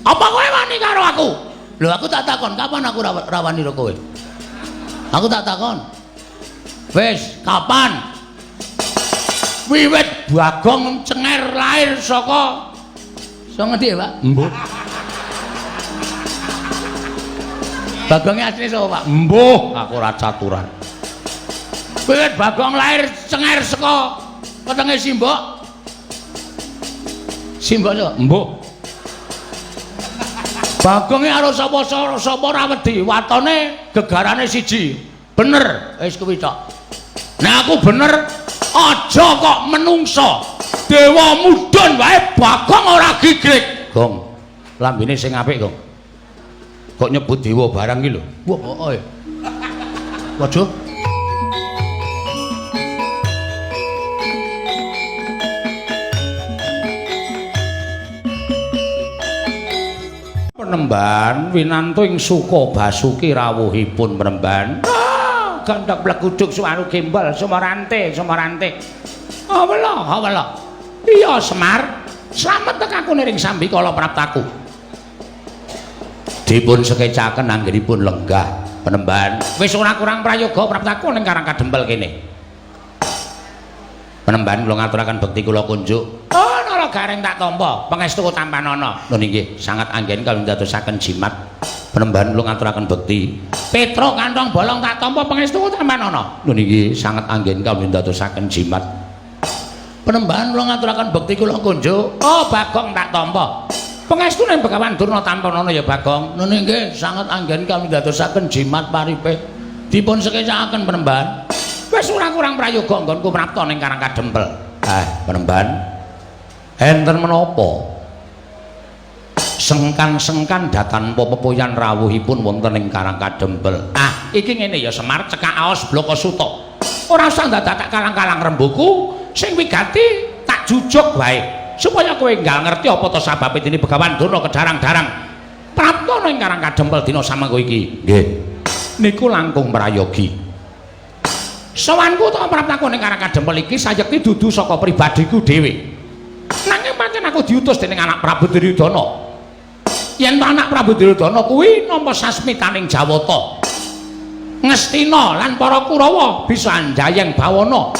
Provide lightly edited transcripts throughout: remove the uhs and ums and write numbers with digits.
Apa kowe wani karo aku? Lho aku tak takon, kapan aku rawani karo kowe? Aku tak takon. Wis, kapan? Wiwit Bagong cenger lahir saka saka ngendi ya, Pak? Mbuh. Bagonge asline saka, Pak? Mbuh, aku ora caturan. Wiwit Bagong lahir cenger saka wetenge Simbok. Simbok saka? Mbuh. Bagonge karo sapa sapa ora wedi, watone gegarane siji. Bener, wis kuwi tok. Nek aku bener, aja kok menungso. Dewa mudhun wae Bagong ora gigrik. Gong, lambene sing apik, Gong. Kok nyebut dewa barang iki lho. Wah, heeh. Waduh. Penemban winantu ing suka basuki rawuhipun penemban. Ah, gandhak bleguduk suwaru gembol sumarante sumarante. Awela, awela. Iya Semar, slamet tekaku niring sambikala praptaku. Dipun sekecaken anggenipun lenggah penemban. Wis ora kurang prayoga praptaku ning Karang Kadempel kene. Penemban kula ngaturaken bekti kula kunjuk. Oh, nara gareng tak tampa, pangestu tampanana. Nun inggih, sangat anggen kula ndadosaken jimat. Penemban kula ngaturaken bekti. Petro kantong bolong tak tampa, pangestu tampanana. Nun inggih, sangat anggen kula ndadosaken jimat. Penemban kula ngaturaken bekti kula kunjuk. Oh, Bagong tak tampa. Pangestu ning Begawan Durna tampanana ya Bagong. Nun inggih, sangat anggen kula ndadosaken jimat paripe. Dipun sekecaken penemban. Wis ora kurang prayoga nggonku prapta ning Karang Kadempel. Ah, penemban. Enten menapa? Sengkan-sengkan datanpa pepoyan rawuhipun wonten ing Karang Kadempel. Ah, iki ngene ya Semar, cekak aos blaka suta. Ora usah dadak tak kalang-kalang rembuku, sing wigati tak jujuk wae supaya kowe enggal ngerti apa to sababe dene Begawan Durna kedarang-darang prapta ning Karang Kadempel dina samangko iki. Nggih. Niku langkung prayogi. Sowanku to praptaku ning Karang Kadempel iki sayekti dudu saka pribadiku dhewe. Nanging pancen aku diutus dening anak Prabu Duryudana. Yen to anak Prabu Duryudana kuwi nampa sasmitaning Jawata. Ngastina lan para Kurawa bisa anjayeng bawana.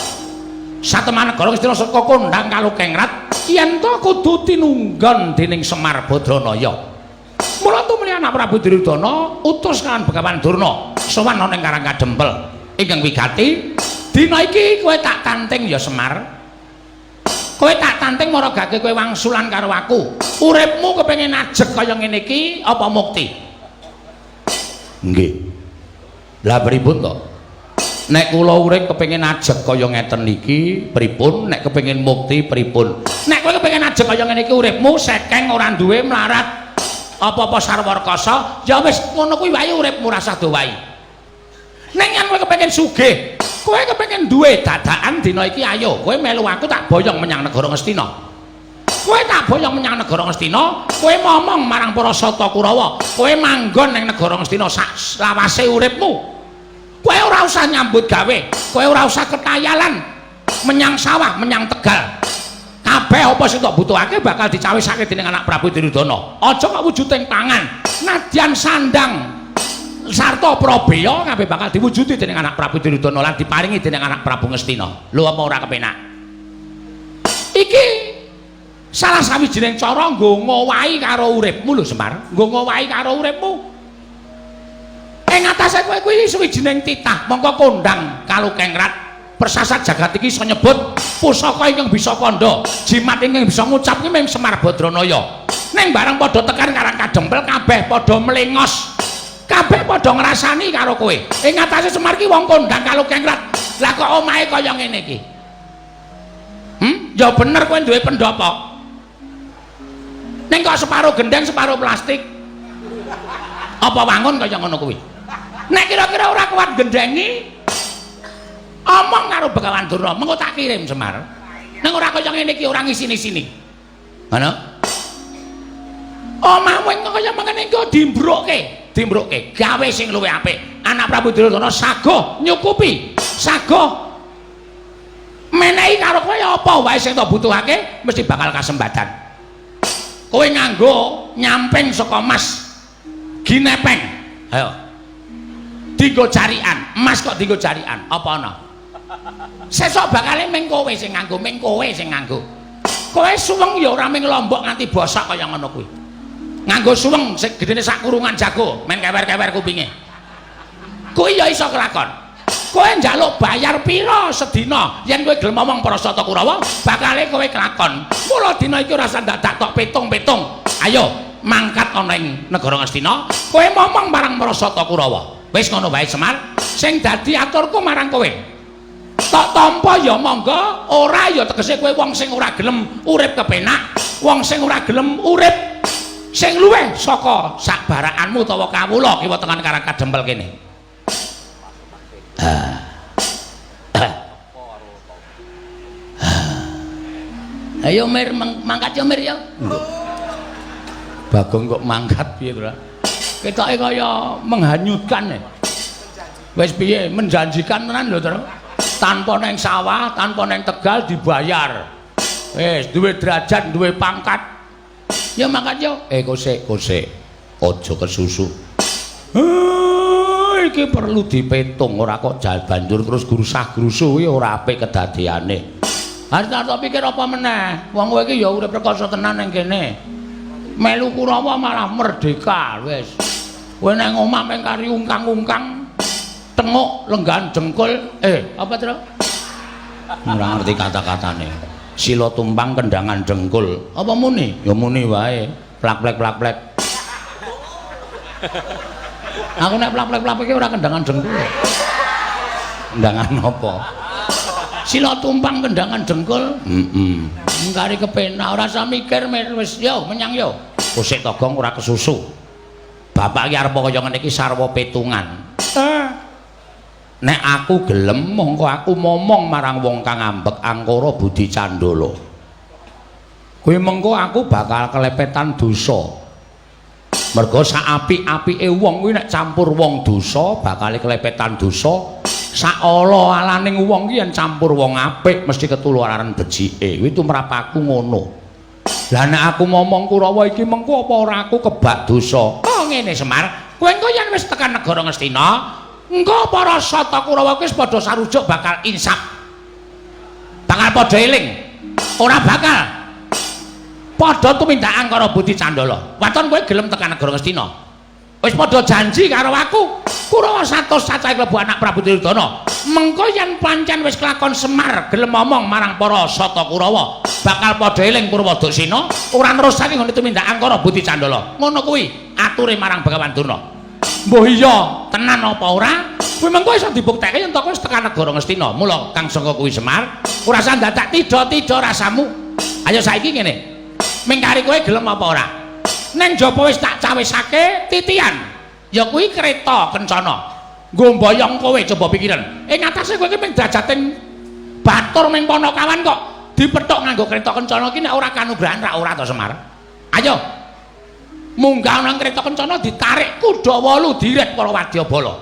Satemah negara Ngastina saka kondhang kalukengrat yen to kudu tinunggon dening Semar Badranaya. Mula tumuli anak Prabu Duryudana utus kan Begawan Durna sowan ana ing Karang Kadempel. Ingkang wigati, dina iki kowe tak tanting ya Semar. Kowe tak tanting maragake kowe wangsulan karo aku. Uripmu kepengin ajeg kaya ngene iki apa mukti? Nggih. Lah pripun to? Nek kula urip kepengin ajeg kaya ngeten iki, pripun? Nek kepengin mukti pripun? Nek kowe kepengin ajeg kaya ngene iki uripmu sekeng ora duwe mlarat apa-apa sarwa rekasa, ya wis ngono kuwi wae uripmu rasah dowahi. Nek yen kowe kepengin sugih, kowe kepengin duwe dadakan dina iki ayo, kowe melu aku tak boyong menyang negara Ngastina. Kowe tak boyong menyang negara Ngastina, kowe momong marang para Sata Kurawa, kowe manggon ning negara Ngastina sak lawase uripmu. Kowe ora usah nyambut gawe, kowe ora usah ketayalan menyang sawah, menyang tegal. Kabeh apa sing tok butuhake bakal dicawisake dening anak Prabu Duryudana. Aja kok wujuding pangan, nadyan sandang sarta prabeya kabeh bakal diwujudi dening anak Prabu Duryudana lan diparingi dening anak Prabu Ngastina. Lho apa ora kepenak? Iki salah sawijining cara nggo ngowahi karo uripmu lho Semar, nggo ngowahi karo uripmu. Ing atase kowe kuwi sawijining titah mongko kondhang kalukengrat persasat jagat iki iso nyebut pusaka ingkang bisa kandha, jimat ingkang bisa ngucap ki mung Semar Badranaya. Ning bareng padha tekan Karang Kadempel kabeh padha mlengos. Kabeh padha ngrasani karo kowe. Ing atase Semar ki wong kondhang kalukengrat. Lah kok omahe kaya ngene iki? Ya bener kowe duwe pendopo. Ning kok separo gendeng, separo plastik. Apa wangun kaya ngono kuwi? Nek kira-kira ora kuat gendengi, omong karo Begawan Durna, mengko tak kirim Semar. Ning ora kaya ngene iki ora ngisini-sini. Ngono? Omahmu kaya mengene engko dimbrukke, dimbrukke, gawe sing luwih apik. Anak Prabu Duryudana sagoh nyukupi, sagoh menehi karo kowe apa wae sing tok butuhake mesti bakal kasembadan. Kowe nganggo nyamping saka emas ginepeng. Ayo. Dinggo jarian, emas kok dinggo jarian, apa ana? Sesuk bakale ming kowe sing nganggo, ming kowe sing nganggo. Kowe suweng ya ora ming lombok nganti bosok kaya ngono kuwi. Nganggo suweng sing gedene sak kurungan jago, men kewer-kewer kupinge. Kuwi ya iso kelakon. Kowe njaluk bayar pira sedina yen kowe gelem omong para Sata Kurawa, bakale kowe kelakon. Mula dina iki ora usah dadak tok pitung-pitung. Ayo mangkat ana ing negara Ngastina, kowe momong marang para Sata Kurawa. Wis ngono wae Semar, sing dadi aturku marang kowe. Tok tampa ya monggo, ora ya tegese kowe wong sing ora gelem urip kepenak, wong sing ora gelem urip sing luwih saka sak barakanmu utawa kawula kiwa tengen karang kadempel kene. Ayo Mir, mangkat yo Mir yo. Bagong kok mangkat piye to? Ketoke kaya menghanyutkan. Wis piye menjanjikan tenan lho, Tru. Tanpa neng sawah, tanpa neng tegal dibayar. Wis duwe derajat, duwe pangkat. Ya mangkat yo. Kosek, kosek. Aja kesusu. Iki perlu dipetung, ora kok banjur terus grusah-grusuh kuwi ora apik kedadeane. Arep tak pikir apa meneh? Wong kowe iki ya urip rekoso tenan ning kene. Melu Kurawa malah merdeka wis. Kowe nang omah mung kari ungkang-ungkang, tenguk lenggan dengkul, apa Tru? Ora ngerti kata-katane. Sila tumpang kendangan dengkul. Apa muni? Ya muni wae. Plak-plek plak-plek. Aku nek plak-plek plak-plek ora kendangan dengkul. Kendangan apa? Sila tumpang kendangan dengkul. Heeh. Kari kepenak ora usah mikir wis yo menyang yo. Kosek Togong ora kesusu. Bapak iki arep kaya ngene iki sarwa petungan. Nek aku gelem mongko aku momong marang wong kang ambek angkara budi candala. Kuwi mengko aku bakal kelepetan dosa. Mergo sak apik-apike wong kuwi nek campur wong dosa bakal kelepetan dosa. Sak ala-alaning wong ki yen campur wong apik mesti ketularan becike. Kuwi tumrap aku ngono. Lah nek aku momong Kurawa iki mengko apa ora aku kebak dosa? Oh ngene Semar, kowe engko yen wis tekan negara Ngastina, engko para Sata Kurawa kuwi wis padha sarujuk bakal insaf. Bakal padha eling. Ora bakal padha tumindak angkara budi candala. Waton kowe gelem tekan negara Ngastina. Wis padha janji karo aku. Kurawa 100 cacahe klebu anak Prabu Duryudana. Mengko yen pancen wis kelakon Semar gelem omong marang para Sata Kurawa, bakal padha eling Purwoduksina, ora nerusake nggone tumindak angkara budi candala. Ngono kuwi ature marang Begawan Durna. Mbuh iya tenan apa ora? Kuwi mengko iso dibuktekke yen to wis tekan negara Ngastina. Mula kang sangka kuwi Semar, ora usah dadak tidha-tidha rasamu. Ayo saiki ngene. Mingkari kowe gelem apa ora? Neng jaba wis tak cawisake titian. Ya kuwi kereta kencana. Nggo mboyong kowe coba pikiran. Ing atase kowe iki mung drajating batur ming Panakawan kok dipethuk nganggo kereta kencana iki nek ora kanugrahan ra ora to Semar. Ayo. Munggah nang kereta kencana ditarik kuda 8 diret para wadyabala.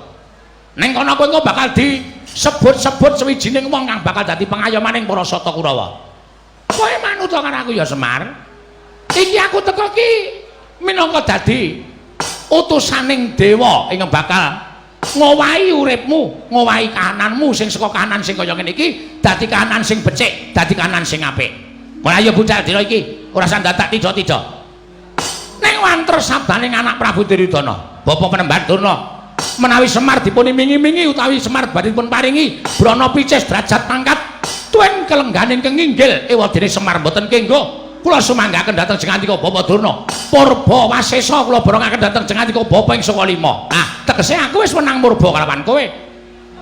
Ning kono kowe engko bakal disebut-sebut sewijining wong kang bakal dadi pengayomaning para Sata Kurawa. Kowe manut karo aku ya Semar. Iki aku teko ki minangka dadi utusaning dewa ingkang bakal ngowahi uripmu, ngowahi kahananmu sing saka kahanan sing kaya ngene iki dadi kahanan sing becik, dadi kahanan sing apik. Mulai ayo budal dina iki, ora usah dadak tidha-tidha. Ning wanter sabdaning anak Prabu Duryudana, Bapak Penemban Durna, menawi Semar dipun imingi-imingi utawi Semar badhe dipun paringi brana picis derajat pangkat tuen kelengganing kenginggil ewadene Semar mboten kenggo. Kula sumanggaken dhateng jengandika Bapak Durna. Purba wasesa kula borongaken dhateng jengandika Bapak ing saka lima. Nah, tegese aku wis wenang murba kalawan kowe.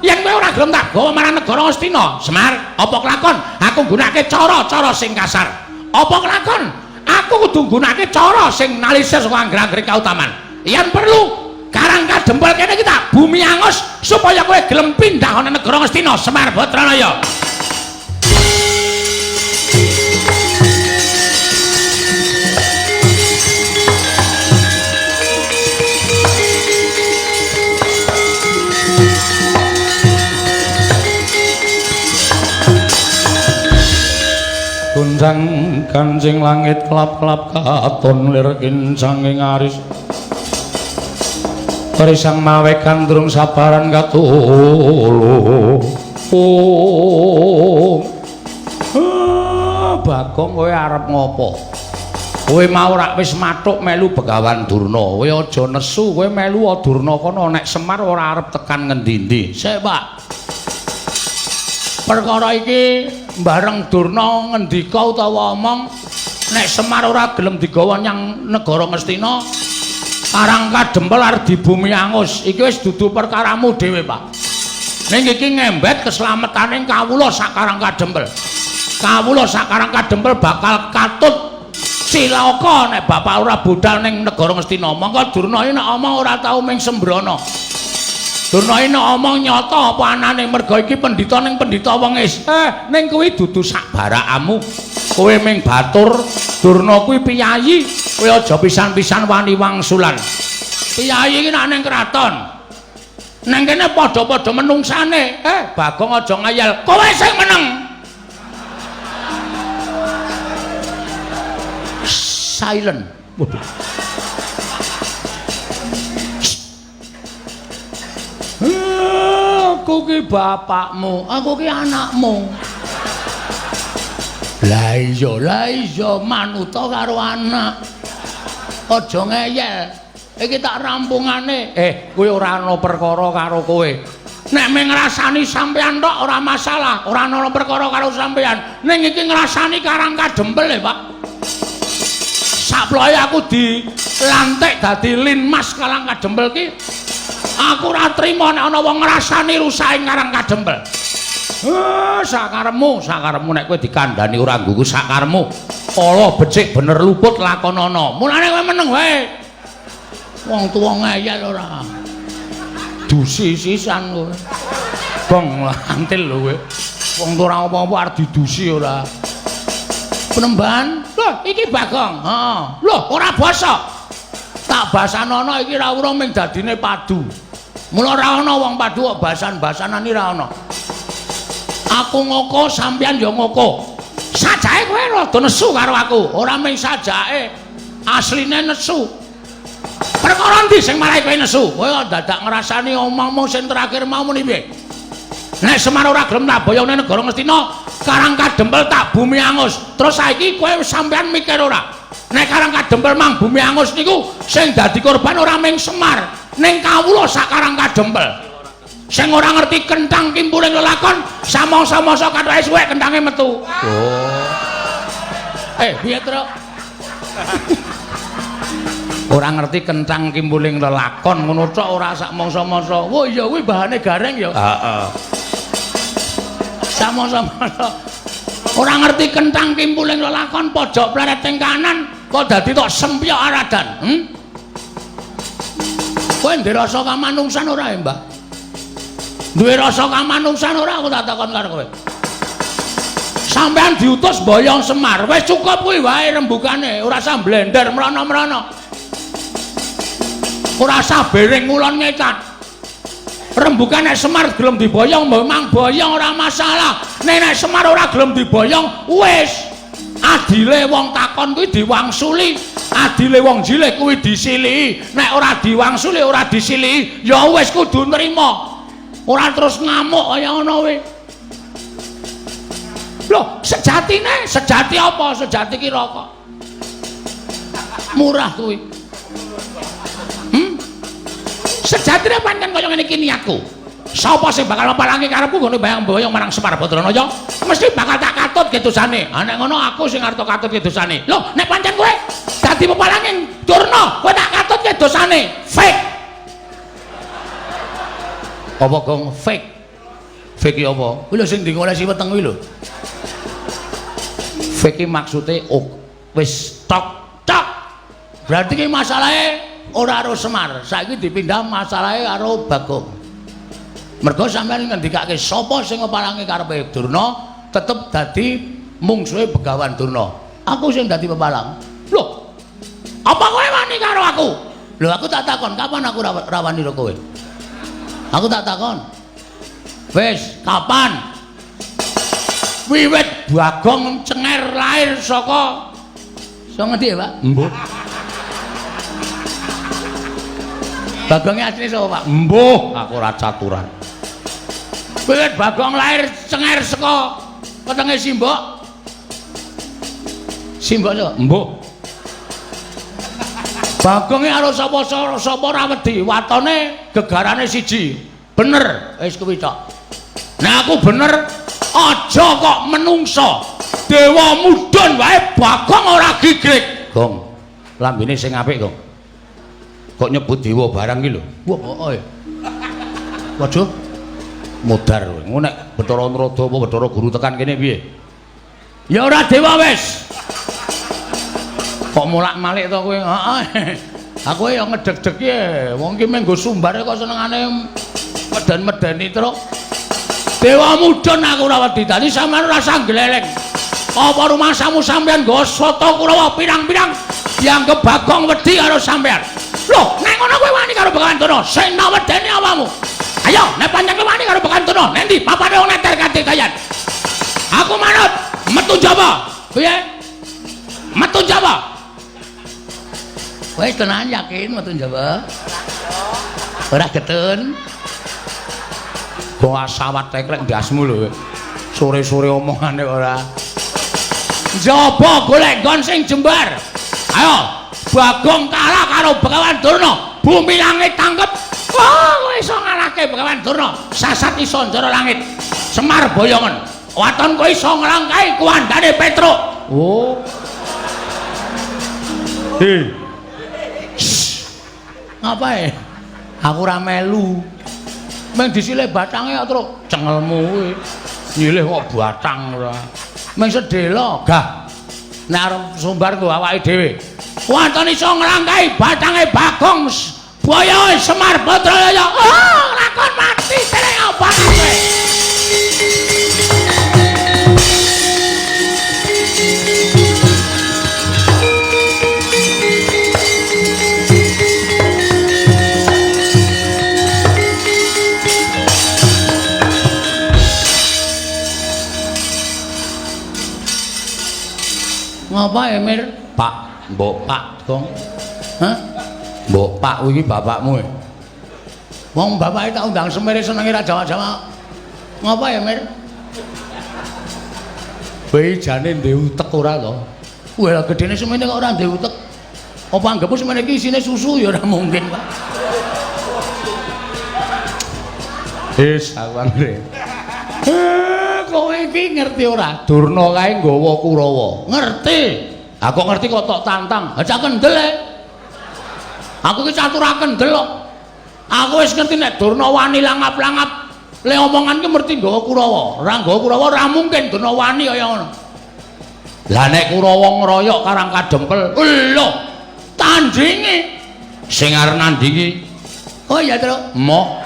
Yen kowe ora gelem tak gawa marang negara Ngastina, Semar, apa kelakon aku nggunakake cara-cara sing kasar? Apa kelakon aku kudu nggunakake cara sing nalise saka angger-anggere kautaman? Yen perlu karang kadempel kene iki tak bumi angus supaya kowe gelem pindah ana negara Ngastina, Semar Batranaya. Gunjang Kancing langit kelap-kelap katon lir kincanging aris. Risang mawe gandrung sabaran katulu. Oh. Bagong kowe arep ngopo? Kowe mau rak wis mathuk melu Begawan Durna. Kowe aja nesu, kowe melu Durna kono nek Semar ora arep tekan ngendi-endi. Sik, Pak. Perkara iki bareng Durna ngendika utawa omong nek Semar ora gelem digawa nyang negara Ngastina, Karang Kadempel arep dibumi angus. Iki wis dudu perkaramu dhewe, Pak. Ning iki ngembet keslametane kawula sak Karang Kadempel. Kawula sak Karang Kadempel bakal katut cilaka nek bapak ora budal ning negara Ngastina. Mongko Durna iki nek omong ora tau ming sembrono. Durna iki nek omong nyata apa anane, merga iki pendhita ning pendhita wong is. Ning kuwi dudu sak barakamu. Kowe ming batur, Durna kuwi piyayi. Kowe aja pisan-pisan wani wangsulan. Piyayi iki nek ning kraton. Nang kene padha-padha menungsane. Bagong aja ngayal. Kowe sing meneng. Silent. Waduh. Aku ki bapakmu, aku ki anakmu. Lah iya manuta karo anak. Aja ngeyel. Iki tak rampungane. Kowe ora ana perkara karo kowe. Nek mung ngrasani sampean tok ora masalah, ora ana perkara karo sampean. Ning iki ngrasani Karang Kadempel e, Pak. Saploe aku dilantik dadi Linmas Karang Kadempel ki, aku ora trima nek ana wong ngrasani rusake Karang Kadempel. Sakarepmu, sakarepmu nek kowe dikandhani ora nggugu sakarepmu. Ala becik bener luput lakonana. Mulane kowe meneng wae. Wong tuwa ngeyel ora. Dusi sisan kowe. Bong antil lho kowe. Wong tuwa ora apa-apa arep didusi ora. Penemban, lho iki Bagong. Heeh. Lho ora basa. Tak basanono iki ra urung ming dadine padu. Mula ora ana wong padu kok basan-basanan iki ra ana. Aku ngoko sampeyan ya ngoko. Sajake kowe rada nesu karo aku. Ora ming sajake, asline nesu. Perkara ndi sing marai kowe nesu? Kowe kok dadak ngrasani omongmu sing terakhir mau muni piye? Nek Semar ora gelem tak boyone negara Ngastina, Karang Kadempel tak bumi angus. Terus saiki kowe sampean mikir ora? Nek Karang Kadempel mang bumi angus niku sing dadi korban ora ming Semar, ning kawula sak Karang Kadempel. Sing ora ngerti kenthang kimpuling lelakon, samangsa-mangsa kathoke suwek kenthange metu. Oh. Piye, Truk? Ora ngerti kenthang kimpuling lelakon ngono tok ora sak mangsa-mangsa. Wah iya kuwi bahane gareng ya. Heeh. Samangsa-mangsa ora ngerti kenthang kimpuling lelakon pojok pleret ing kanan kok dadi tok sempyok aradan. Kowe ndek rasa kamanungsan ora ya, Mbah? Duwe rasa kamanungsan ora aku tak takon karo kowe. Sampeyan diutus boyong Semar, wis cukup kuwi wae rembugane, ora usah blender mrono-mrono. Ora usah bering ngulon ngecat. Rembugan nek Semar gelem diboyong, memang boyong ora masalah. Nek nek Semar ora gelem diboyong, wis. Adile wong takon kuwi diwangsuli, adile wong jilih kuwi disilihi. Nek ora diwangsuli, ora disilihi, ya wis kudu nrima. Ora terus ngamuk kaya ngono kuwi. Loh, sejatine, sejati apa? Sejati ki rokok. Murah kuwi. Sejatine pancen kaya ngene iki niatku. Sapa sing bakal mapalangi karepku nggone bayang-boyong marang Semar Badranaya, mesti bakal tak katut kedosane. Ha nek ngono aku sing arep katut kedosane. Loh, nek pancen kowe dadi pepalangi Durna, kowe tak katut kedosane. Fake. Apa gong fake? Fake ki apa? Kuwi lho sing dingolesi weteng kuwi lho. Fake ki maksude wis tok tok. Berarti ki masalahe ora karo Semar, saiki dipindah masalahe karo Bagong. Mergo sampeyan ngendikake sapa sing ngepalangi karepe Durna tetep dadi mungsuhe Begawan Durna. Aku sing dadi pepalang. Lho, apa kowe wani karo aku? Lho aku tak takon, kapan aku rawani karo kowe? Aku tak takon. Wis, kapan? Wiwit Bagong cenger lahir saka saka ngendi ya, Pak? Mbuh. Bagonge asline sapa, Pak? Mbuh, aku ora caturan. Wiwit Bagong lahir cenger saka wetenge Simbok. Simbok sapa? Mbuh. Bagonge karo sapa-sapa ora wedi, watone gegarane siji. Bener, wis kuwi tok. Nek aku bener, aja kok menungsa. Dewa mudhun wae Bagong ora gigrik. Gong, lambene sing apik, Gong. Kok nyebut dewa barang iki lho. Wah, heeh. Waduh. Modar kowe. Ngono nek Bathara Narada apa Bathara Guru tekan kene piye? Ya ora dewa wis. Kok molak-malik to kowe? Heeh. Aku ya ngedeg-deg e. Wong iki mung nggo sumbare kok senengane meden-medeni truk. Dewa mudhun aku ora wedi. Dadi sampeyan ora usah gleleng. Apa rumasamu sampeyan nggo sata Kurawa pirang-pirang dianggep Bagong wedi karo sampeyan? Loh, nek ngono kowe wani karo Begawan Durna, sing tak wedeni awakmu. Ayo, nek pancen kowe wani karo Begawan Durna, nendi papane wong neter katirtayan. Aku manut, metu Jawa. Piye? Metu Jawa. Wis tenan yakin metu Jawa? Ora getun. Kok asawat teklek ndasmu lho. Sore-sore omongane ora. Njaba golek nggon sing jembar. Ayo, Bagong kalah karo Begawan Durna, bumi langit tangkep. Wah, kowe iso ngalahke Begawan Durna, sasat iso njara langit. Semar boyongen. Waton kowe iso nglangkahi kuwandane Petruk. Oh. Hei. Ngapae? Aku ora melu. Meng disilih batange kok, Truk. Cengelmu kuwi. Nyilih kok batang ora. Meng sedhela, gah. Nek arep sumbar nggo awake dhewe. Waton iso nglangkahi batange Bagong boyoe Semar Badraya. Oh, lakon mati dening apa kowe? Ngapa ya, Mir? Pak, mbok Pak, Gong. Hah? Mbok Pak kuwi bapakmu e. Wong bapake tak undang semere senenge ra jawa-jawa. Ngapa ya, Mir? Kowe jane ndek utek ora to? Wah, gedene semene kok ora ndek utek. Apa anggepmu semene iki isine susu ya ora mungkin, Pak. Wis, aku anggere. Kowe iki ngerti ora? Durna kae nggawa Kurawa. Ngerti. Aku ngerti kok tok tantang. Ha cak kendel e. Aku iki catur kendel kok. Aku wis ngerti nek Durna wani langap-langap. Le omongan ki mesti nggawa Kurawa. Ora nggawa Kurawa ora mungkin Durna wani kaya ngono. Lah nek Kurawa ngroyok Karang Kadempel, lho, tandinge sing arep nandingi. Oh iya, Truk. Emoh.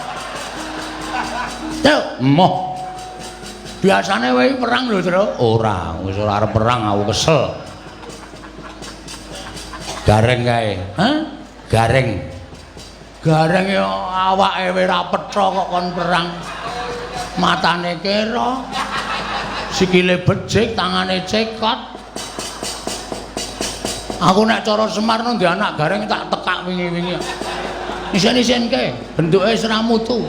Truk, emoh. Biasane wae perang lho, Truk. Ora, wis ora arep perang aku kesel. Gareng kae. Hah? Gareng. Gareng ya awake wis ora petha kok kon perang. Matane kera. Sikile becik, tangane cekot. Aku nek cara Semar nang anak Gareng tak tekak wingi-wingi. Isen-isenke, bentuke wis ra mutu.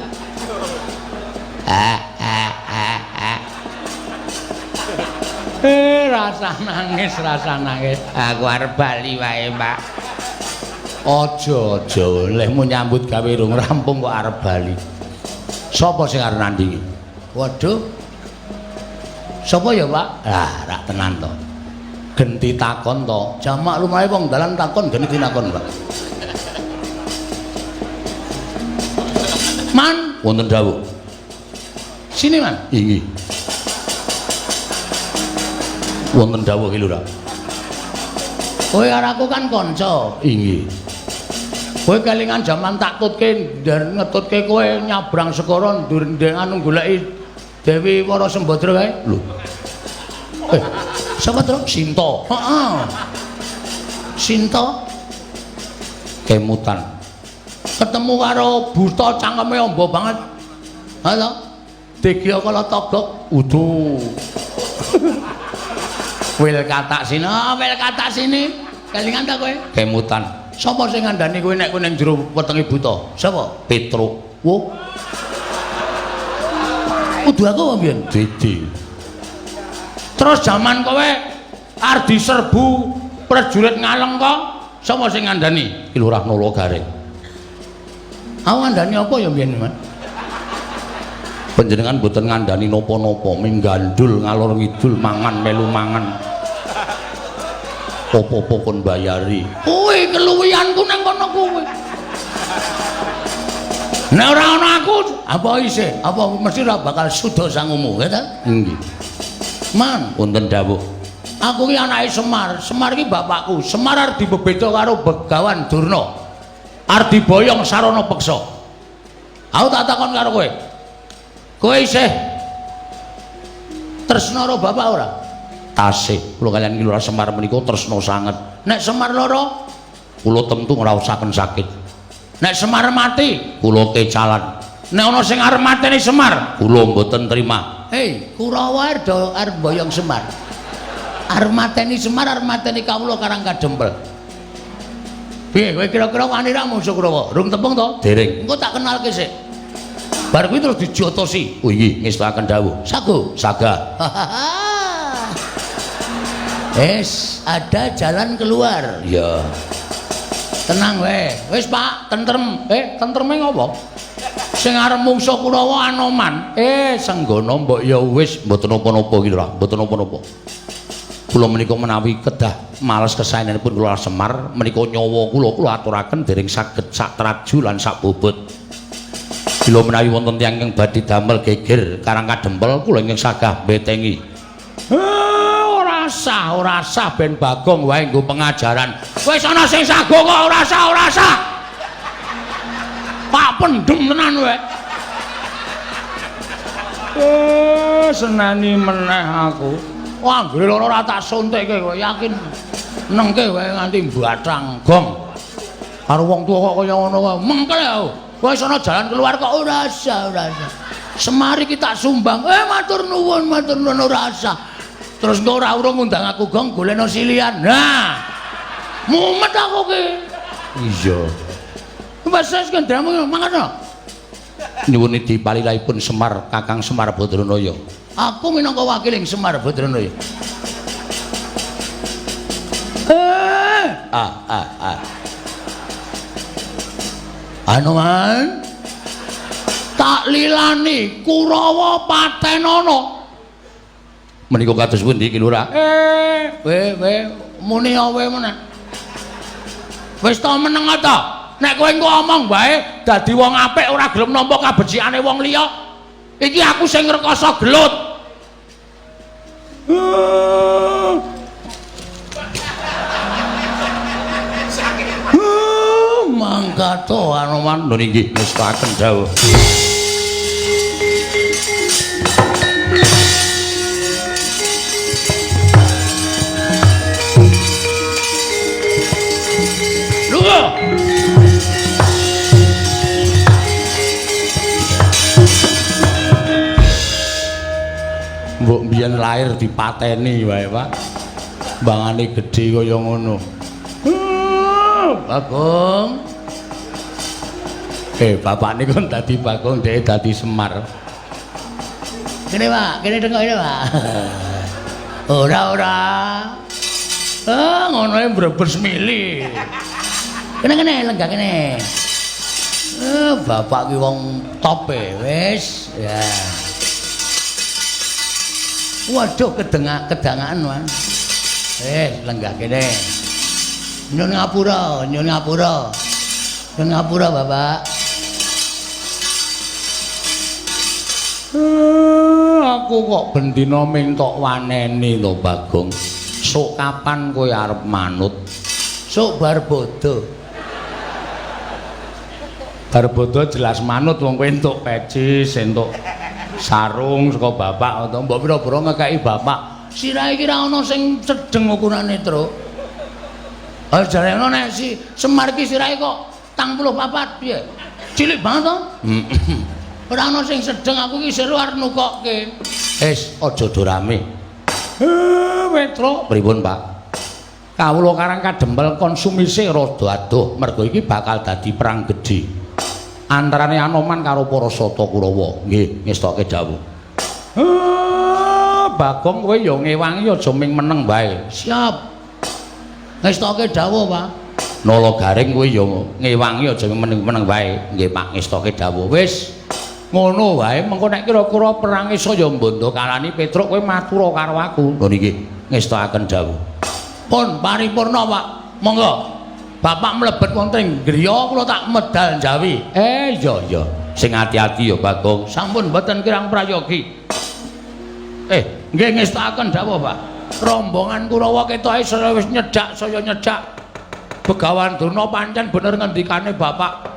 Rasa nangis, rasa nangis. Aku arep bali wae, Pak. Aja, aja, lehmu nyambut gawe rung rampung kok arep bali. Sapa sing arep nandingi? Waduh. Sapa ya, Pak? Lah, rak tenan to. Genti takon to. Jamak lumahe wong dalan takon genti takon, Pak. Man, wonten dawuh. Sini, Man. Inggih. Wonten dawuh ki lho, Rak. Kowe karo aku kan kanca. Inggih. Kowe kelingan jaman tak tutke ngetutke kowe nyabrang segara ndur anu goleki Dewi Wara Sembadra kae. Lho. Sapa to? Sinta. Heeh. Sinta kemutan. Ketemu karo buta cangkeme amba banget. Ha to? Degya kala togok. Udu. Wil katak sini, oh, wil katak sini. Kelingan ta kowe? Kemutan. Sapa sing ngandani kowe nek kowe ning jero wetenge buta? Sapa? Petruk. Wo. Kudu aku apa mbiyen? Didi. Terus jaman kowe arep diserbu prajurit Ngaleng kok, sapa sing ngandani? Ki Lurah Nala Gareng. Aku ngandani apa ya mbiyen, Mas? Panjenengan mboten ngandani napa-napa, ming gandul ngalor ngidul mangan melu mangan. Apa-apa kon bayari. Kuwi keluwihanku nang kono kuwi. Nek ora ana aku, apa isih? Apa mesti ora bakal suda sangumu, ya ta? Nggih. Man, wonten dawuh. Aku ki anake Semar. Semar ki bapakku. Semar arep dibebeda karo Begawan Durna. Arep diboyong sarana peksa. Aku tak takon karo kowe. Kowe isih tresna karo bapak ora? Tasih. Kula kaliyan Ki Lurah Semar menika tresna sanget. Nek Semar lara, kula tentu ngraosaken sakit. Nek Semar mati, kula kecalan. Nek ana sing arep mateni Semar, kula mboten trima. Hei, Kurawa arep mboyong Semar. Arep mateni Semar, arep mateni kawula Karang Kadempel. Piye kowe kira-kira wani ra mungsuh Kurawa? Rung tepung to? Dereng. Engko tak kenalke sik. Bar kuwi terus dijotosi. Oh inggih, ngestakaken dawuh. Sago, saga. Es, ada jalan keluar. Iya. Tenang wae. Wis Pak, tentrem. Tentreme ngopo? Sing arep mungsuh Kurawa Anoman. Senggono mbok ya wis mboten napa-napa iki lho, mboten napa-napa. Kula menika menawi kedah males kesaenanipun kula Semar menika nyawa kula kula aturaken dereng saged sak traju lan sak bobot. Bila menawi wonten tiyang ingkang badhe damel geger Karang Kadempel kula ingkang sagah mbetengi. Ora sah, ora sah ben Bagong wae nggo pengajaran. Wis ana sing sago kok ora sah, ora sah. Pak pendem tenan kowe. Seneni meneh aku. Wah, anggere lara ora tak suntikke kowe, yakin. Nengke wae nganti mbathang gong. Karo wong tuwa kok kaya ngono wae. Mengkel aku. Wis ana jalan keluar kok ora sah, ora sah. Semar iki tak sumbang. Matur nuwun, matur nuwun ora sah. Terus engko ora urung ngundang aku gong golekno silian. Nah. Mumet aku ki. Iya. Wis wis kendhamu mangkat. Nyuwun dipalilahipun Semar Kakang Semar Badranaya. Aku minangka wakiling Semar Badranaya. Anoman tak lilani Kurawa patenana. Menika kados pundi Ki Lurah? We muni awe meneh. Wis ta meneng ta? Nek kowe engko omong wae dadi wong apik ora gelem nampa kabecikane wong liya. Iki aku sing ngrekoso gelut. Mangkato Anoman lho inggih ngestaken dawuh. Lho. Mbok mbiyen lahir dipateni wae, Pak. Bangane gedhe kaya ngono. Bagong. Bapakne kon dadi Bagong, dhek dadi Semar. Kene, Pak, kene tengok kene, Pak. Ora, ora. Ngono ae mbrebes mili. Kene kene lenggah kene. Bapak ki wong top e, wis. Ya. Waduh, kedangaan, Mas. Lenggah kene. Nyun ngapura, nyun ngapura. Nyun ngapura, Bapak. Aku kok bendina ming tok waneni to, Bagong. Sok kapan kowe arep manut? Sok bar bodho. Bar bodho jelas manut wong kowe entuk pecis, entuk sarung saka bapak atau mbok pira-pira ngekeki bapak. Sirahe iki ra ana sing sedeng ukurane, Truk. Ah jarene nek si Semar iki sirahe kok 84 piye? Cilik banget to? Ora ana sing sedeng aku iki seru arep nukokke. Wis aja do rame. Petro, pripun, Pak? Kawula Karang Kadempel konsumise rada adoh mergo iki bakal dadi perang gedhe antarane Anoman karo para Sata Kurawa. Nggih, ngestoke dawuh. Bagong kowe ya ngewangi aja ming meneng wae. Siap. Ngestoke dawuh, Pak. Nala Garing kowe ya ngewangi aja ming meneng-meneng wae. Nggih, Pak, ngestoke dawuh. Wis ngono wae, mengko nek kira-kira perange saya mbondo kalani Petruk kowe matura karo aku. Lho niki ngestokaken dawuh. Pun paripurna, Pak. Monggo. Bapak mlebet wonten ing griya kula tak medal njawi. Iya iya. Sing ati-ati ya, Bagong. Sampun mboten kirang prayogi. Nggih ngestokaken dawuh, Pak. Rombongan Kurawa ketoke saya wis nyedak, saya nyedak. Begawan Durna pancen bener ngendikane Bapak.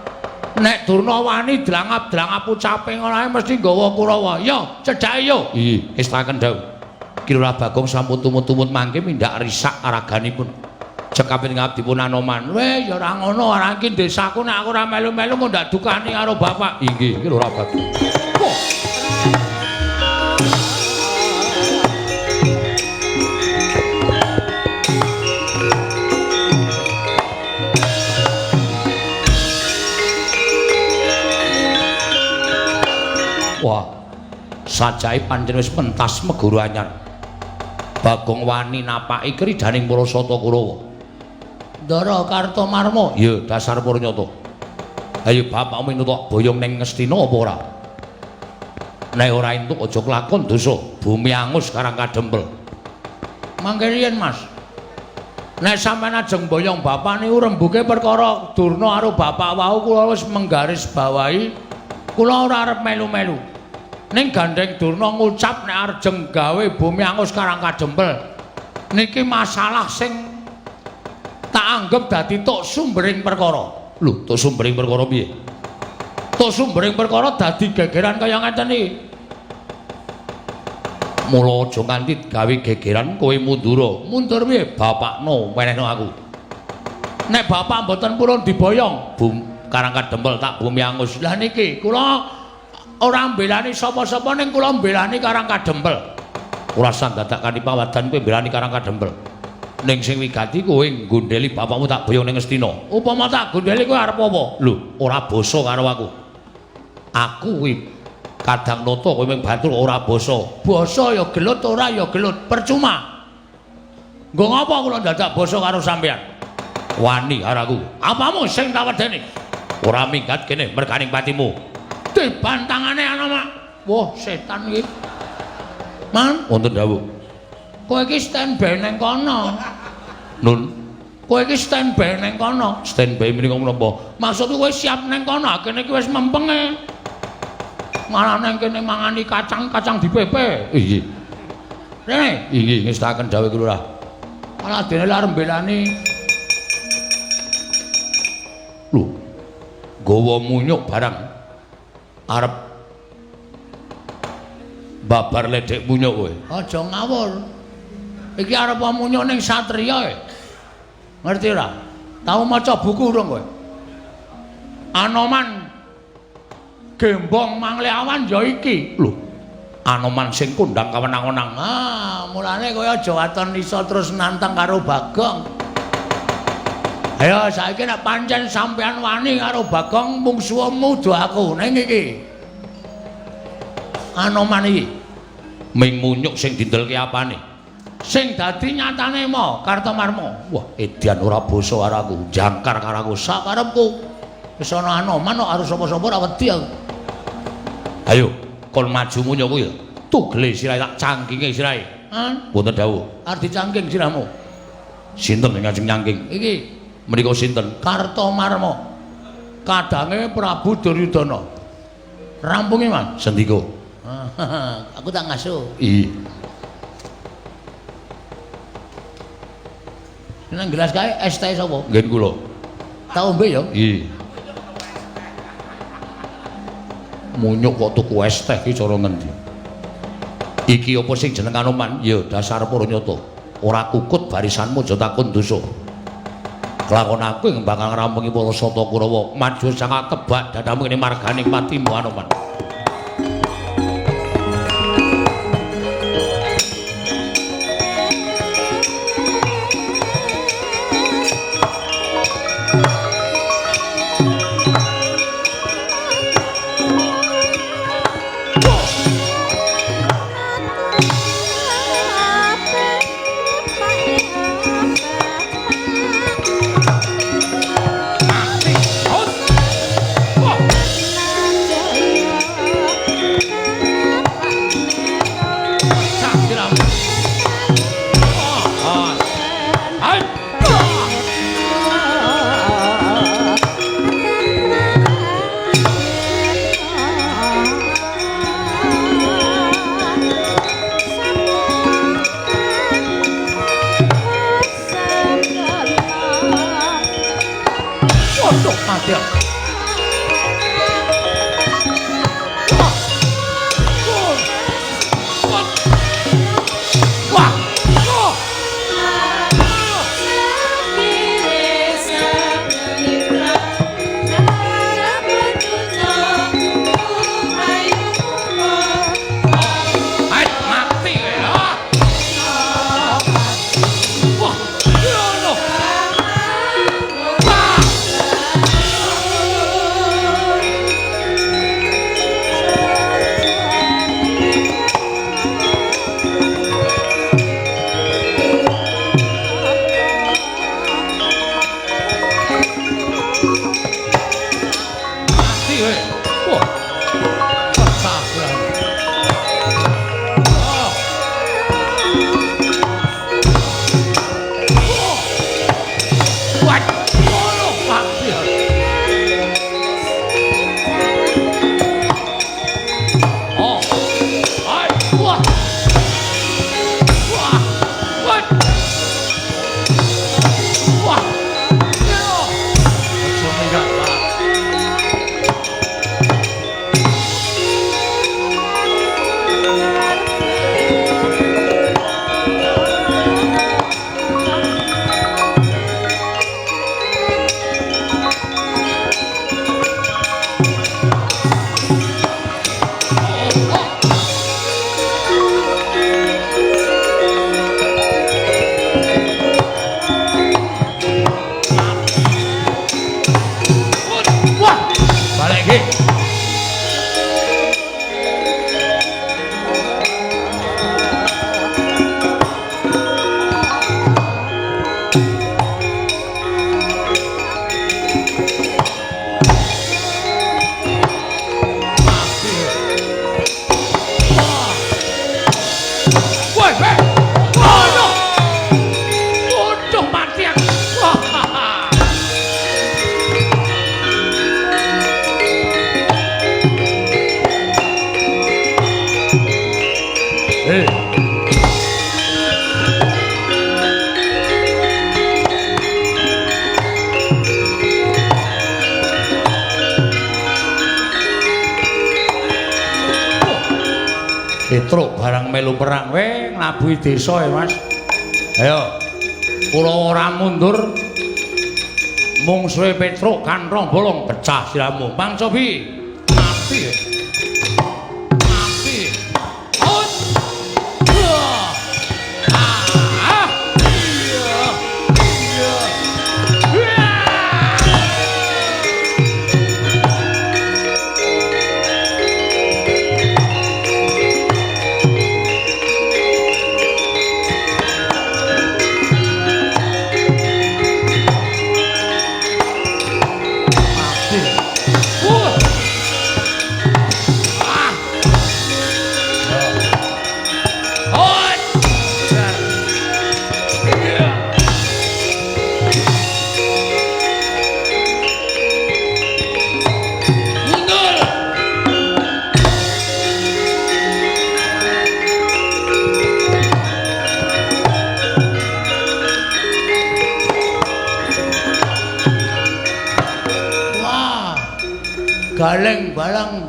Nek Durna wani drangap-drangap ucape ngono ae mesti nggawa Kurawa. Yo, cedhake yo. Nggih, ngestokaken dawuh. Ki Lurah Bagong sampun tumut-tumut mangke mindhak risak raganipun. Cekaping ngabdipun Anoman. Weh, ya ora ngono, ora iki desaku nek aku ora melu-melu kok ndak dukani karo bapak. Inggih, iki Lurah Bagong. Wah. Wah, sajae pancen wis pentas meguru anyar. Bagong wani napaki kridaning para Sata Kurawa. Ndara Kartomarma. Ya, dasar purnyata. Ayo bapakmu entuk boyong ning Ngastina apa ora? Nek ora entuk aja kelakon dosa, bumi angus Karang Kadempel. Mangke riyen, Mas. Nek sampeyan ajeng boyong bapak niku rembuke perkara Durna karo bapak wau kula wis menggaris bawahi kula ora arep melu-melu. Ning gandeng Durna ngucap nek arjeng gawe bumi angus Karang Kadempel. Niki masalah sing tak anggap dadi tok sumbering perkara. Lho, tok sumbering perkara piye? Tok sumbering perkara dadi gegeran kaya ngeten iki. Mula aja nganti gawe gegeran kowe mundura. Mundur piye? Bapakno wenehno aku. Nek bapak mboten purun diboyong, bum Karang Kadempel tak bumi angus. Lah niki kula ora mbelani sapa-sapa ning kula mbelani Karang Kadempel. Ora usah dadak kanthi pawadan kowe mbelani Karang Kadempel. Ning sing wigati kowe nggondheli bapakmu tak boyong ning Ngastina. Upama tak gondheli kowe arep apa? Lho, ora basa karo aku. Aku kuwi kadang nata kowe mung batur ora basa. Basa ya gelut ora ya gelut, percuma. Nggo ngapa kula dadak basa karo sampeyan? Wani karo aku. Apamu sing tak wedeni? Ora minggat kene merganing patimu. Dibantangane ana, Mak. Wah, setan iki. Man, wonten dawuh. Kowe iki standby ning kono. Nun, kowe iki standby ning kono. Standby menika menapa? Maksudku kowe siap ning kono, kene iki wis mempenge. Malah nang kene mangani kacang-kacang dipepe. Inggih. Rene, inggih ngestaken dawuh Lurah. Malah dene arep mbelani. Lho. Gawa munyuk barang. Arep babar ledek munyuk kowe. Aja ngawur. Iki arep munyuk ning satriya e. Ngerti ora? Tau maca buku urung kowe? Anoman Gembong Mangleawan ya iki. Lho, Anoman sing kondang kawenang-wenang. Ah, mulane kowe aja waton iso terus nantang karo Bagong. Ayo saiki nek pancen sampean wani karo Bagong mungsuhmu do aku ning iki. Anoman iki ming munyuk sing dindelke apane? Sing dadi nyatane mo Kartomarma. Wah, edan ora basa karo aku, jangkar karo aku sakarepku. Wis ana Anoman kok arep sapa-sapa ora wedi aku. Ayo, kon maju munyuk kuwi. Tugele sirahe tak cangkinge sirahe. Hah? Wonten dawuh. Arep dicangking sirahmu. Sinten sing ngajeng nyangking? Iki menika sinten? Kartomarma. Kadange Prabu Duryudana. Rampunge, Mas. Sendika. Aku tak ngasuh. Iya. Nang gelas kae es teh sapa? Nggih kula. Tak ombe ya? Iya. Munyuk kok tuku es teh iki cara ngendi? Iki apa sing jeneng Anoman? Ya dasar purnyata. Ora kukut barisanmu aja takon dosa. Kelakon aku ing bakal ngrampungi para Sata Kurawa. Maju sangat tebak dadamu kene marganing patimu Anoman. Mati. Wah. Hai, mati kowe. Wah, ngono. Wah. Mati kowe. Wah. Pecah sirahmu. Oh. Oh. Wah, ngono mati. Oh. Hai, wah. Wah. Wah. Wah. Yo. Aja minggat, Pak. Wah, balik iki. Wah, weh. Waduh. Waduh, mati aku. Wah. Eh. Petruk barang melu perang we nglabuhi desa ya Mas. Ayo. Kula ora mundur. Mungsuhe Petruk kanthong bolong pecah sirahmu. Pangcobi. Mati. Mati. Ut. Wah. Ah. Iya. Iya. Wah. Mati. Wah. Ah. Hot. Jar. Iya. Mundur. Wah. Galeng balang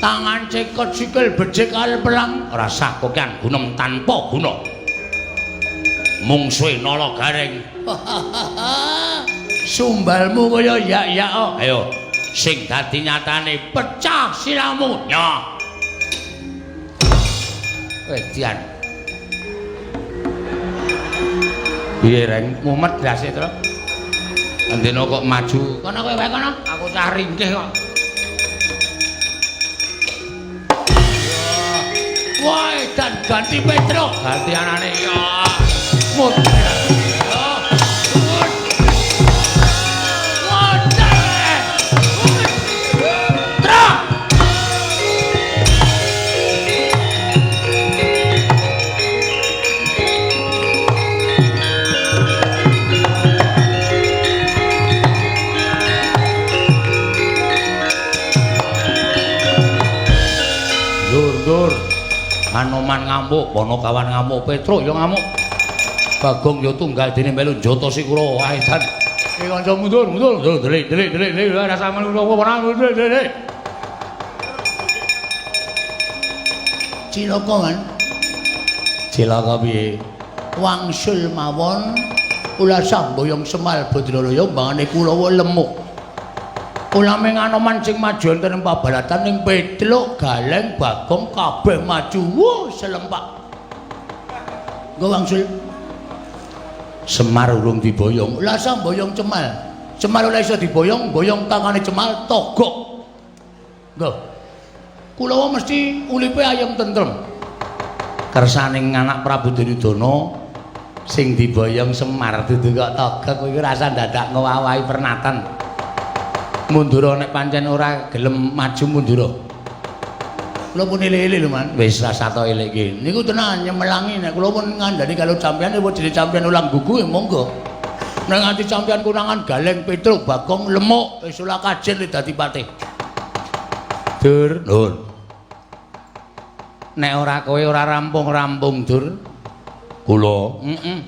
tangan cekot sikil becik kal pelang rasah kokean gunem tanpa guna. Mungsuhe Nala Gareng. Sumbalmu kaya yak-yak. Ayo sing dadi nyatane pecah sirahmu. Nyoh. Wedian. Piye Reng mumet ndase to? Andena kok maju. Kono kowe wae kono, aku cah ringkih kok. Wah, dan ganti Petruk, ganti anane ya. Mut. Ndur. Anoman ngamuk, Ponokawan ngamuk, Petruk ya ngamuk. Bagong ya tunggal dene melu njata sikura. Wah, edan. Ayo kanca mundur, mundur, mundur, delik, delik, delik, delik, rasa melu ora delik, delik. Cilaka kan. Cilaka piye? Wangsul mawon ulasah mboyong Semar Badralaya mbangane Kurawa lemuk. Ulame Anoman sing maju wonten ing pabaratan ning Petruk, Galeng, Bagong kabeh maju. Wuh, selempak. Nggo wangsul Semar urung diboyong. Ulasah mboyong Cemal. Cemal ora iso diboyong, boyong tangane Cemal togok. Nggo. Kulawa mesti uripe ayem tentrem. Kersaning anak Prabu Duryudana sing diboyong Semar dudu kok togok kuwi rasa dadak ngowahi pernatan. Mundura nek pancen ora gelem maju mundura. Kula pun ele-ele lho, Man. Wis rasa to elekke. Niku tenan nyemelangi nek kula pun ngandani kalau sampeyan apa jenenge sampeyan ulang gugu ya monggo. Nek nganti sampeyan konangan Galeng, Petruk, Bagong, Lemuk wis ora kajen dadi patih. Dur, nun. Nek ora kowe ora rampung-rampung, Dur. Kula, heeh.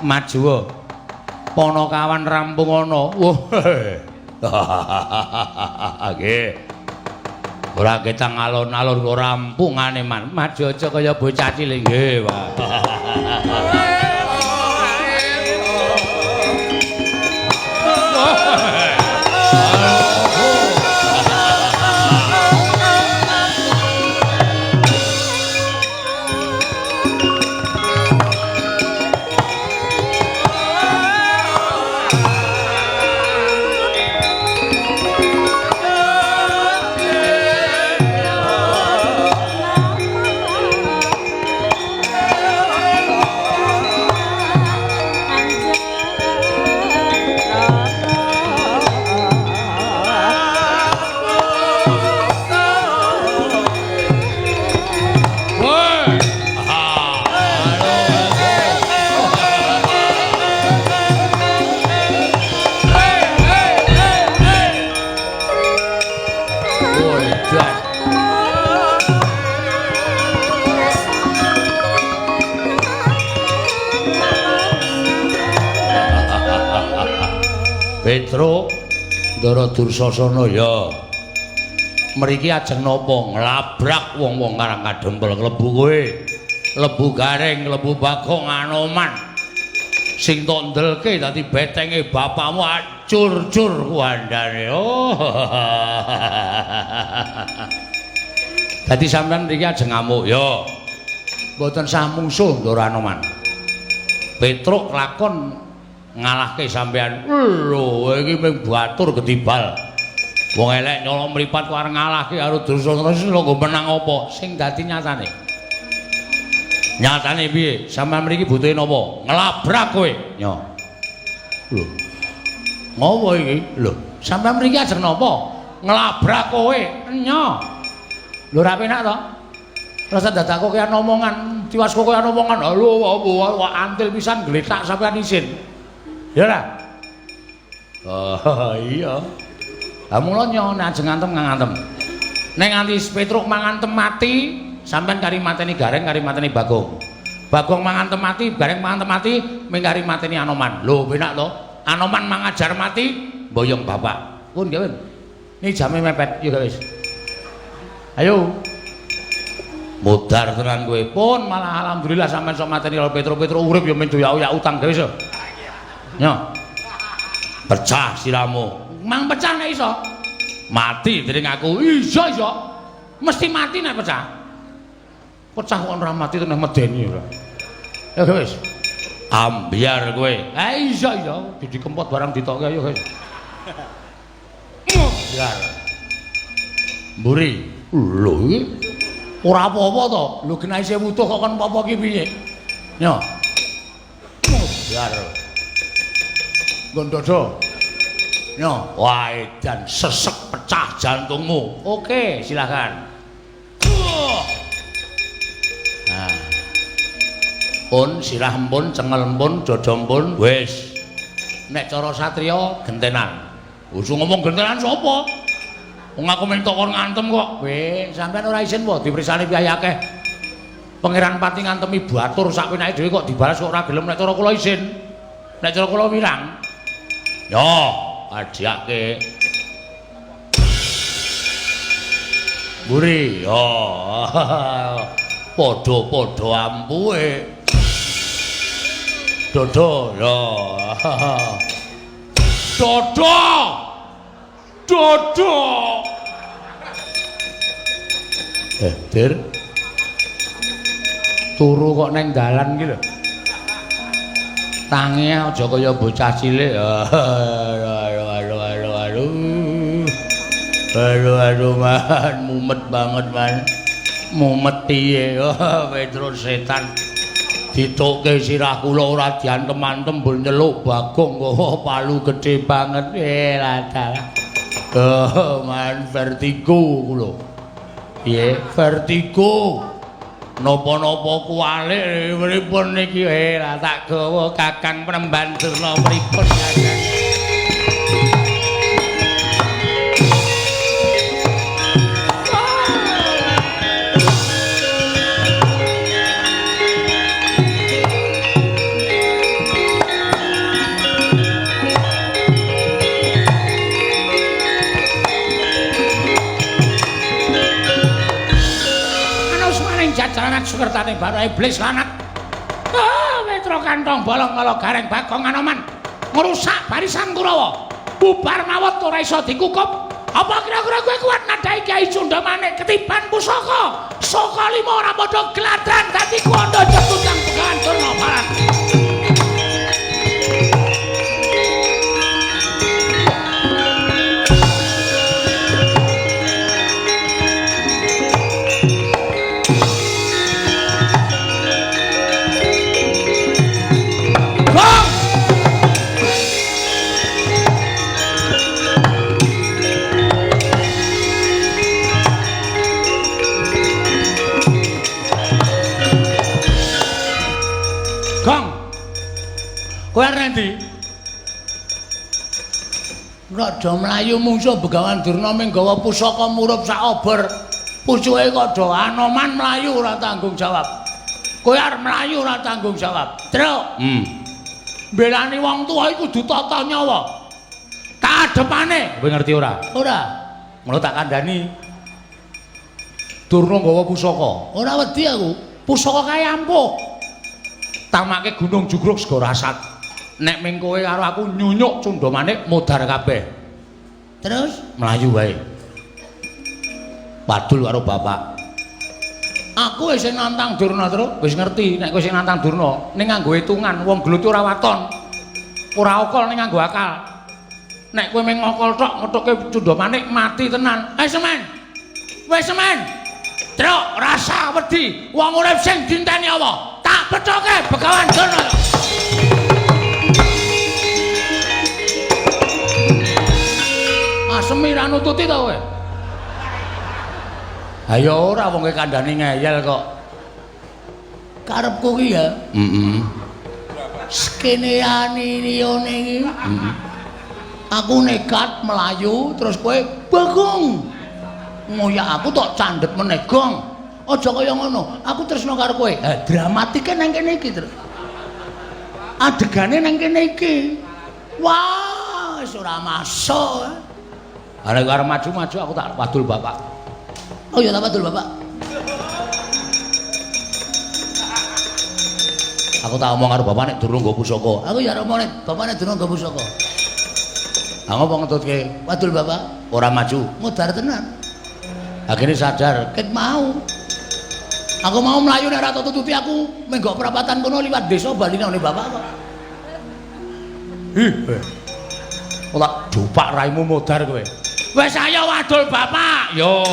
Maju. Panakawan rampung ana. Wah. Nggih. Ora ketang alon-alon kok rampungane man. Maju aja kaya bocah cilik nggih, Pak. Petruk Ndara Dursasana ya. Mriki ajeng napa nglabrak wong-wong Karang Kadempel klebu kowe. Klebu Gareng, klebu Bagong, Anoman. Sing tok ndelke dadi betenge bapakmu acur-cur kuandane. Oh. Dadi sampean mriki ajeng ngamuk ya. Mboten sah mungsuh Ndara Anoman. Petruk lakon ngalahke sampean. Lho, iki mung batur gedibal. Wong elek nyolong mripat kok arep ngalahke karo Dursasana lho nggo menang apa? Sing dadi nyatane. Nyatane piye? Sampeyan mriki butuhe napa? Nglabrak kowe. Nyo. Lho. Ngopo iki? Lho, sampeyan mriki ajeng napa? Nglabrak kowe. Nyo. Lho ora penak to? Rasa dadak kok kaya omongan, tiwas kok kaya omongan. Lho, wah antil pisan gletak sampeyan isin. Ya ora? Oh iya. Lah mula nyo nek ajeng ngantem ngantem. Nek nganti Petruk mangantem mati, sampean kari mateni Gareng, kari mateni Bagong. Bagong mangantem mati, Gareng mangantem mati, ming kari mateni Anoman. Lho penak to? Anoman mangajar mati, mboyong bapak. Pun nggih, Win. Ini jame mepet, yo wis. Ayo. Modar tenan kowe. Pun malah alhamdulillah sampean sok mateni karo Petruk-Petruk urip ya men doyak-oyak utang gawe wis. Nyo. Pecah siramu. Mang pecah nek iso. Mati dening aku. Iso iso. Mesti mati nek pecah. Pecah kok ora mati teneh medeni ora. Ya wis. Ambyar kowe. Ha iso iso. Didi kempot barang ditokke ayo wis. Ambyar. Mburi. Lho iki ora apa-apa to. Lho genahe isih wutuh kok kon apa-apa ki piye? Nyo. Ambyar. Nggon dodo. Nyo, wah edan sesek pecah jantungmu. Oke, silakan. Nah. Pun sirah empun, cengel empun, dodo empun, wis. Nek cara satriya gentenan. Usung ngomong gentenan sapa? Wong aku minta kon ngantem kok. Weh, sampean ora isin po dipersani piye akeh. Pangeran Pati ngantemi batur sak penake dhewe kok dibalas kok ora gelem. Nek cara kula isin. Nek cara kula wirang. Yo, ajake. Mburi, yo. Padha-padha ampuhe. Dodo, yo. Dodo. Dodo. Dir. Turu kok neng dalan iki lho. Tangi aja kaya bocah cilik. Aduh, aduh, aduh, aduh. Aduh, aduh, man, mumet banget, man. Mumet piye? Petro setan. Ditokke sirah kula ora diantem-antem mbur nyeluk Bagong kok palu gedhe banget. Lah dalah. Oh, man, vertigo kula. Piye? Vertigo. Napa-napa kuwalik pripun niki? Lah tak gawa Kakang Penemban Durna pripun Kakang? Jalanan sukertane bara iblis lanat. Ah, Petro kantong bolong kala Gareng Bagong Anoman ngrusak barisan Kurawa. Bubar mawut ora iso dikukup. Apa kira-kira kowe kuat nadhahi Kyai Cundamane ketiban pusaka? Saka lima ora padha gladran dadi kuwanda jebutang Begawan Durna Barat. Gong. Kowe arep endi? Rada mlayu mungsuh Begawan Durna ming gawa pusaka murup sak obor. Pucuke kok do Anoman mlayu ora tanggung jawab. Kowe arep mlayu ora tanggung jawab. Truk. Mbelani wong tuwa iku kudu tata nyawa. Kadepane, kowe ngerti ora? Ora. Ngono tak kandhani. Durna nggawa pusaka. Ora wedi aku. Pusaka kae ampuh. Tamake Gunung Jugruk Segara Asat. Nek ming kowe karo aku nyunyuk Cundamane modar kabeh. Terus mlayu wae. Padul karo bapak. Aku wis nantang Durna, Truk. Wis ngerti nek kowe sing nantang Durna, ning nganggo hitungan wong gelut ora waton. Ora okol ning nganggo akal. Nek kowe ming ngokol tok ngethuke Cundamane mati tenan. Eh semen. Wis semen. Truk rasa wedi wong urip sing dinteni apa? Tak pethoke Begawan Durna. Asemi ra nututi to kowe? Ha ya ora wong kowe kandhani ngeyel kok. Karepku ki ya. Heeh. Skeneane liyane iki. Heeh. Aku nekat mlayu terus kowe Bagong. Ngoyak aku tok candhet meneh gong. Aja kaya ngono, aku tresno karo kowe. Ha dramatike nang kene iki, Truk. Adegane nang kene iki. Wah, wis ora masuk. Ha nek arep maju-maju aku tak wadul bapak. Oh ya tak wadul bapak. Aku tak omong karo bapak nek durung nggo pusaka. Aku ya omong nek bapak nek durung nggo pusaka. Ha ngopo ngetutke? Wadul bapak. Ora maju. Modar tenan. Akhirnya sadar, ket mau. Aku mau mlayu nek ora tututi aku menggok perapatan kono liwat desa bali nang bapak kok. Ih. Ora dupak raimu modar kowe. Wis ayo wadul bapak. Yo.